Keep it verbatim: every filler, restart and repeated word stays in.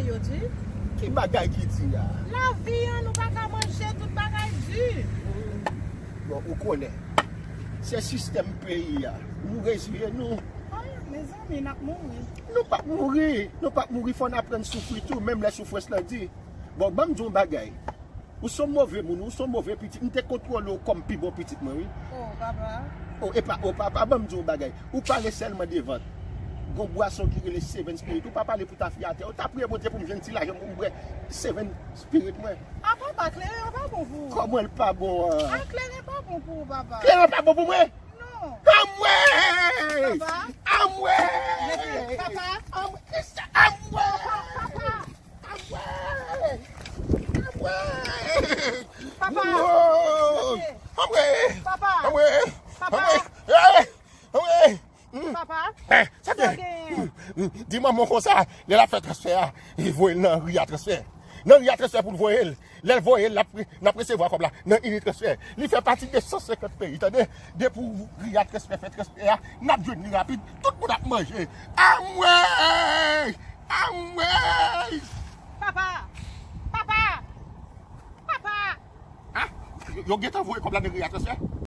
Yo di, ki bagay ki di a? Lavi an, nou pa ka manje, tout bagay di. Bon, ou konnen, se sistèm peyi a. Nou reziye nou. Ah, mezanmi, n ap mouri. Nou p ap mouri. Nou p ap mouri, fò n aprann soufri tou, menm lè soufrans lan di. Bon, ban m di w yon bagay. Ou se yon move moun, ou se yon move pitit. M te kontwole w kòm pi bon pitit mwen, wi. Oh, papa. Oh, epa, oh, papa, ban m di w yon bagay. Ou pale sèlman de vant. Gon bwason ki rele Seven Spirit. Ou pa pale pou tafyatè. Ou ta priye Bondye pou m jwenn ti lajan pou m bwè Seven Spirit mwen. Ah, papa, kleren an pa bon pou ou. Kòman l pa bon an? Ah, kleren pa bon pou ou, papa. Kleren pa bon pou mwen? Non. Anmwey! Papa. Anmwey! Papa. Anmwey! Anmwey! Papa. Papa. Anmwey! Papa. Anmwey! Papa. Anmwey! Hey! Anmwey! Hmm. Papa. Eh, sa Sa gen? Gen? Hmm. Di manman w konsa, lè l ap fè transfè a, li voye l nan Ria Transfè. Nan Ria Transfè pou l voye l. Lè l voye l, l ap re-, n ap resevwa kòb la nan Iri Transfè. Li fè pati de san senkant peyi, tande? Depi w Ria Transfè fè transfè a, n ap jwenn li rapid. Tout moun ap manje. Anmwey! Anmwey! Papa! Papa! Papa! Ah, yo, yo gentan voye kòb la nan Ria Transfè?